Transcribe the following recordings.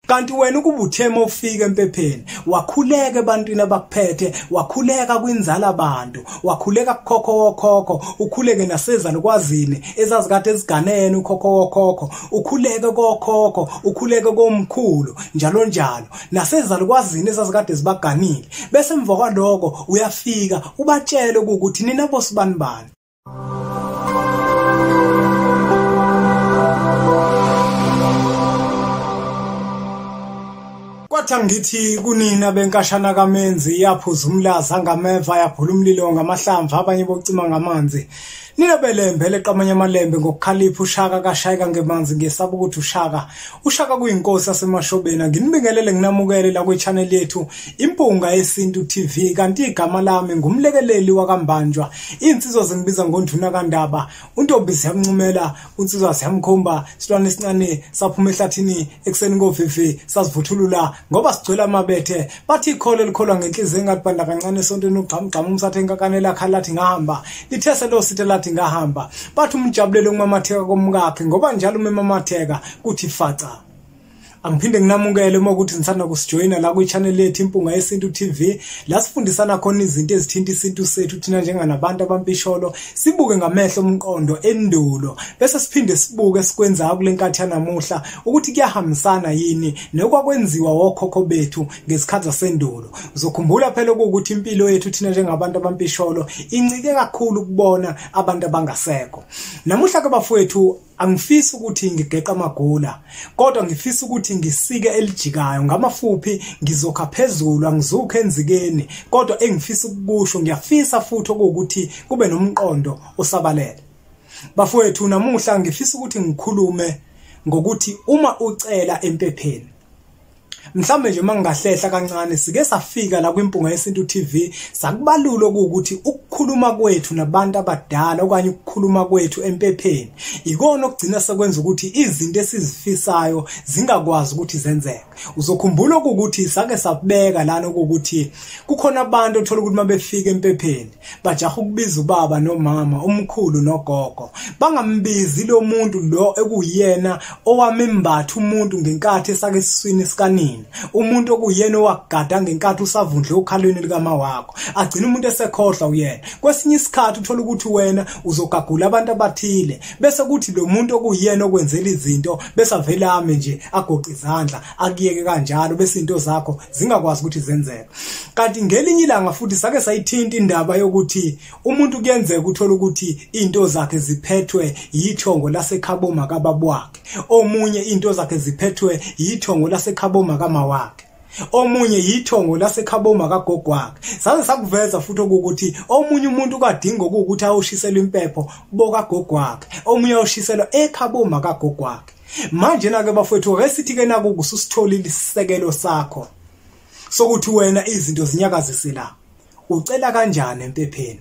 Kanti wena ukuba uthema ufika empepheni, wakhuleka ebantwini abakuphethe, wakhuleka kwinzala abantu, wakhuleka kukhokho wokhokho, ukhuleke nasezalukwazini ezazikade eziganene ukhokho wokhokho, ukhuleke kokhokho, ukhuleke komkhulu, njalo njalo, nasezalukwazini ezazikade zibaganile. Bese emva kwaloko uyafika ubatshele ukuthi nina bosibani bani. Kwathi angithi kunina benkashana kaMenzi, yaphuza umlaza ngameva, yaphula umlilo ngamahlamvu, abanye bocima ngamanzi. Nina belembe leqamanye amalembe ngokukhalipha uShaka kashayeka ngemanzi, ngesaba ukuthi uShaka kuyinkosi yasemashobeni. Nginibingelele nginamukele la kwi-channel yethu Impunga Yesintu TV, kanti igama lami ngumlekeleli wakaMbanjwa. Insizwa zingibiza ngoNduna kaNdaba, untombi siyamncumela, unsizwa siyamkhomba, silwane esincane saphuma ehlathini ekuseni kovivi sazivuthulula ngoba sigcwele amabethe. Bathi ikholo elikholwa ngenhliziyo engathi kancane esontweni ugqamgqama umsathe enkakanela khala lathi ngahamba, lithese lo sithe lathi ngahamba. Bathi umjabulele umamatheka komkakhe ngoba njalo umematheka kuthi faca. Angiphinde nginamukele uma ukuthi nisanda kusijoyina la kwi-channel yethu Impunga Yesintu TV, la sifundisana khona izinto ezithinta isintu sethu thina njenganabantu abampisholo, sibuke ngamehlo omqondo endulo, bese siphinde sibuke sikwenzayo kule nkathi yanamuhla ukuthi kuyahambisana yini nokwakwenziwa wokhokho bethu ngesikhathi sasendulo. Uzokhumbula phela ukuthi impilo yethu thina njengabantu abampisholo incike kakhulu ukubona abantu abangasekho. Namuhla ke bafowethu, angifisi ukuthi ngigeqa amagula, kodwa ngifisa ukuthi ngisike elijikayo ngamafuphi, ngizokha phezulu, angizukho enzikeni, kodwa engifisa ukukusho ngiyafisa futhi ukuthi kube nomqondo osabalele. Bafowethu, namuhla ngifisa ukuthi ngikhulume ngokuthi uma ucela empepheni, mhlawumbe nje mangingahlehla kancane, sike safika la kwiMpunga Yesintu TV sakubalula ukuthi ukukhuluma kwethu nabantu abadala okanye ukukhuluma kwethu empepheni ikona okugcina sekwenza ukuthi izinto esizifisayo zingakwazi ukuthi zenzeke. Uzokhumbula ukuthi sake sabeka lana ukuthi kukhona abantu othola ukuthi mabefika empepheni bajaha ukubiza ubaba nomama, umkhulu nogogo, bangambizi lo muntu lo ekuyena owamembatha umuntu ngenkathi esake esiswini sikanini, umuntu okuyena owagada ngenkathi usavundle okhalweni likama wakho, agcina umuntu esekhohlwa uyena. Kwesinye isikhathi uthola ukuthi wena uzogagula abantu abathile, bese kuthi lo muntu okuyena okwenzela izinto bese avelame nje agoqa izandla akuyeke kanjalo, bese into zakho zingakwazi ukuthi zenzeke. Kanti ngelinye ilanga futhi sake sayithinta indaba yokuthi umuntu kuyenzeka uthola ukuthi into zakhe ziphethwe yithongo lasekhaboma kababa wakhe, omunye into zakhe ziphethwe yithongo lasekhaboma kama wakhe, omunye yithongo lasekhaboma kagogo wakhe. Saze sakuveza futhi ukuthi omunye umuntu kadinga ukuthi ayoshiselwa impepho bokagogo wakhe, omunye ayoshiselwa ekhaboma kagogo wakhe. Manje na ke bafowethu, ake sithi ke naku ususitholile isisekelo sakho sokuthi wena izinto zinyakazise la, ucela kanjani empepheni?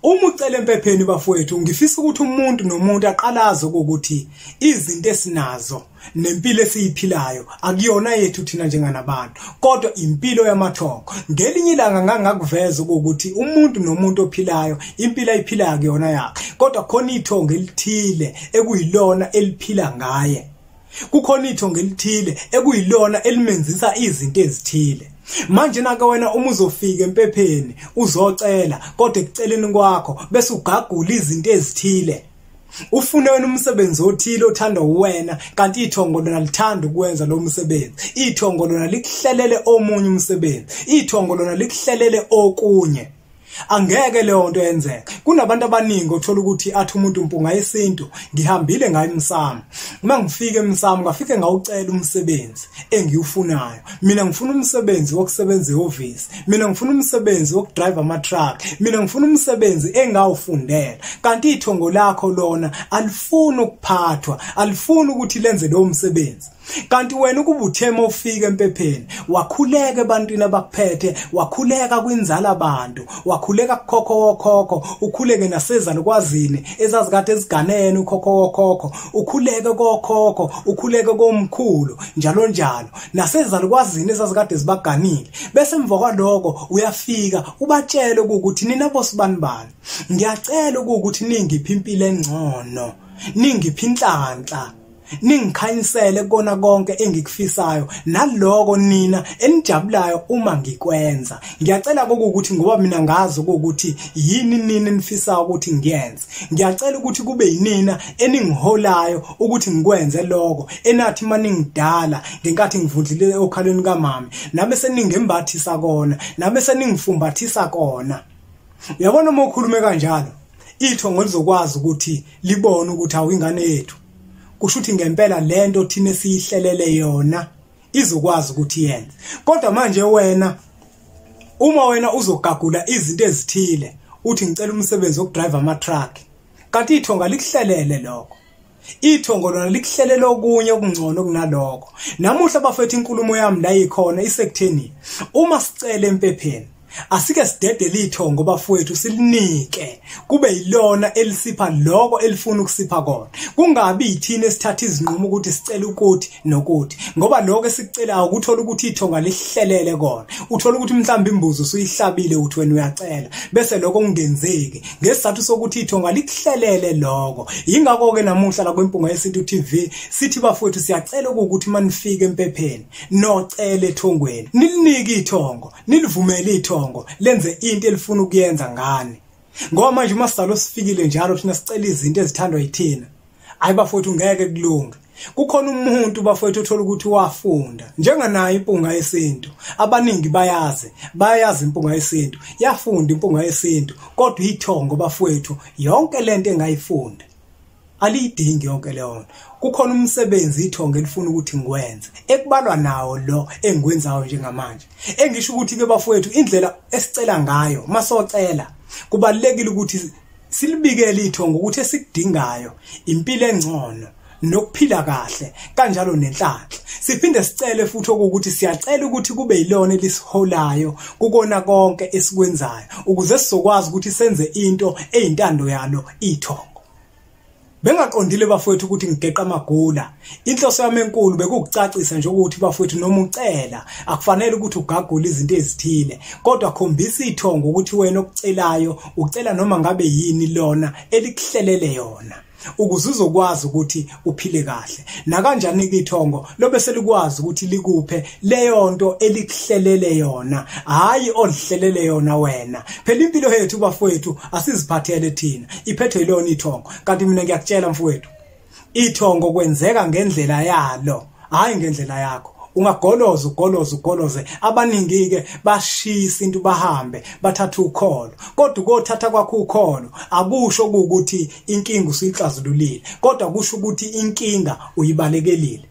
Uma ucela empepheni bafowethu, ngifisa ukuthi umuntu nomuntu aqalaze ukuthi izinto esinazo nempilo esiyiphilayo akuyona yethu thina njenganabantu, kodwa impilo yamathongo. Ngelinye ilanga ngangakuveza ukuthi umuntu nomuntu ophilayo impilo ayiphilayo akuyona yakhe, kodwa khona ithongo elithile ekuyilona eliphila ngaye, kukhona ithongo elithile ekuyilona elimenzisa izinto ezithile. Manje nake wena uma uzofika empepheni uzocela, kodwa ekuceleni kwakho bese ugagula izinto ezithile, ufune wena umsebenzi othile othandwa uwena, kanti ithongo lona lithanda ukwenza lo msebenzi, ithongo lona likuhlelele omunye umsebenzi, ithongo lona likuhlelele okunye. Angeke leyo nto yenzeke. Kunabantu abaningi othola ukuthi athi umuntu Mpunga Yesintu, ngihambile ngayo emsamo, uma ngifika emsamo ngafike ngawucela umsebenzi engiwufunayo. Mina ngifuna umsebenzi wokusebenza ehhovisi, mina ngifuna umsebenzi wokudrive ama-truck, mina ngifuna umsebenzi engawufundela. Kanti ithongo lakho lona alifuni ukuphathwa, alifuni ukuthi lenze lowo msebenzi. Kanti wena ukuba uthema ufika empepheni, wakhuleka ebantwini abakuphethe, wakhuleka kwinzala abantu, wakhuleka kukhokho wokhokho, ukhuleke nasezalukwazini ezazikade eziganene ukhokho wokhokho, ukhuleke kokhokho, ukhuleke komkhulu, njalo njalo, nasezalukwazini ezazikade zibaganile. Bese emva kwaloko uyafika ubatshele ukuthi nina bosibani bani, ngiyacela ukuthi ningiphe impilo engcono, ningiphe inhlanhla. Ningikhanyisele kona konke engikufisayo naloko nina enijabulayo uma ngikwenza. Ngiyacela ukuthi ngoba mina ngazi ukuthi yini nina enifisayo ukuthi ngiyenze, ngiyacela ukuthi kube yinina eningiholayo ukuthi ngikwenze lokho enathi maningidala ngenkathi ngivundlile okhalweni kamama, nabe seningembathisa kona, nabe seningifumbathisa kona. Uyabona uma ukhulume kanjalo, ithongo lizokwazi ukuthi libone ukuthi awu ingane yethu, kusho ukuthi ngempela lento thina esiyihlelele yona izokwazi ukuthi yenze. Kodwa manje wena uma wena uzogagula izinto ezithile uthi ngicela umsebenzi wokudrive ama truck, kanti ithonga likuhlelele lokho. Ithongo lona likuhlelele okunye okungcono kunalokho. Namuhla bafethu inkulumo yami la ikhona isekutheni uma sicela empepheni asike sidedele ithongo bafowethu, silinike kube yilona elisipha lokho elifuna ukusipha kona, kungabi yithina esithatha izinqumo ukuthi sicela ukuthi nokuthi, ngoba lokho esikucelayo ukuthola ukuthi ithonga lihlelele kona. Uthola ukuthi mhlawumbe imbuzi usuyihlabile uthi wena uyacela, bese lokho kungenzeki ngesizathu sokuthi ithonga likuhlelele lokho. Yingakho ke namuhla la kwiMpunga Yesintu TV sithi bafowethu siyacela ukuthi manifike empepheni nocele ethongweni, nilinike ithongo, nilivumele ithongo lenze into elifuna ukuyenza ngani. Ngoba manje uma sizalo sifikile njalo thina sicela izinto ezithandwa yithina, hayi bafowethu ngeke kulunge. Kukhona umuntu bafowethu othola ukuthi wafunda njenganayo impunga yesintu, abaningi bayazi impunga yesintu, yafunda impunga yesintu, kodwa ithongo bafowethu yonke lento engayifunda aliyidingi yonke leyo nto. Kukhona umsebenzi ithongo elifuna ukuthi ngiwenze ekubalwa nawo lo engikwenzayo njengamanje. Engisho ukuthi ke bafowethu indlela esicela ngayo masocela kubalekile ukuthi silibikele ithongo ukuthi esikudingayo impilo engcono nokuphila kahle kanjalo nenhlanhla. Siphinde sicele futhi ukuthi siyacela ukuthi kube yilona elisiholayo kukona konke esikwenzayo ukuze sizokwazi ukuthi senze into eyintando yalo ithongo. Bengaqondile bafowethu ukuthi ngigeqa amagula. Inhloso yami enkulu bekukucacisa nje ukuthi bafowethu noma ucela akufanele ukuthi ugagule izinto ezithile, kodwa khombisa ithongo ukuthi wena okucelayo ucela noma ngabe yini lona elikuhlelele yona, ukuze uzokwazi ukuthi uphile kahle. Nakanjani ke ithongo lobe selikwazi ukuthi likuphe leyo nto elikuhlelele yona, hayi olihlelele yona wena. Phela impilo yethu bafowethu asiziphathele thina, iphethwe yilona ithongo. Kanti mina ngiyakutshela mfowethu, ithongo kwenzeka ngendlela yalo, hayi ngendlela yakho. Ungagoloza ugoloze ugoloze, abaningi ke bashisa into bahambe bathatha ukholo, kodwa ukothatha kwakho ukholo akusho ukuthi inkinga usuyixazululile, kodwa kusho ukuthi inkinga uyibalekelile.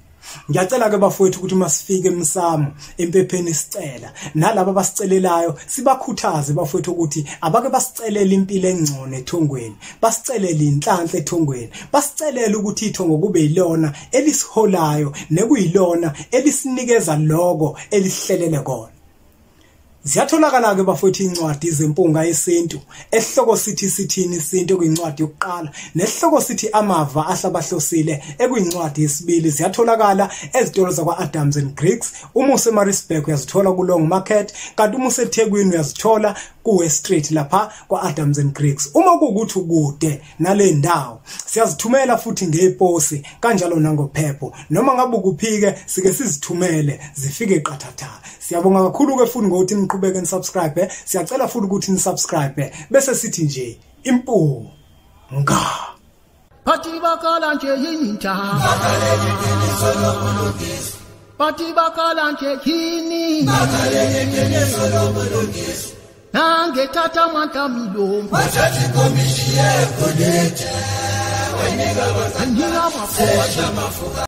Ngiyacela ke bafowethu ukuthi masifike emsamo empepheni sicela nalabo abasicelelayo sibakhuthaze bafowethu ukuthi abake basicelele impilo engcono ethongweni, basicelele inhlanhla ethongweni, basicelele ukuthi ithongo kube yilona elisiholayo nekuyilona elisinikeza lokho elihlelele kona. Ziyatholakala ke bafowethu incwadi zempunga yesintu, esihloko sithi sithini isintu kuyincwadi yokuqala, nesihloko sithi amava ahlabahlosile ekuyincwadi yesibili. Ziyatholakala ezitolo zakwa Adams and Griggs. Uma useMaritzburg uyazithola ku Long Market, kanti uma useThekwini uyazithola ku West Street lapha kwa Adams and Griggs. Uma kuwukuthi ukude nale ndawo siyazithumela futhi ngeposi kanjalo nangophepho, noma ngabe ukuphike sike sizithumele zifike qathatha. Siyabonga kakhulu ke futhi ngokuthi niqhubeke nisubscribe, siyacela futhi ukuthi nisubscribe bese sithi nje impunga. Bathi bakhala nje yinja, bathi bakhala nje yini, nangethatha amandla milongo bathatha ikomishini yegolide, wayinika anika amafuka.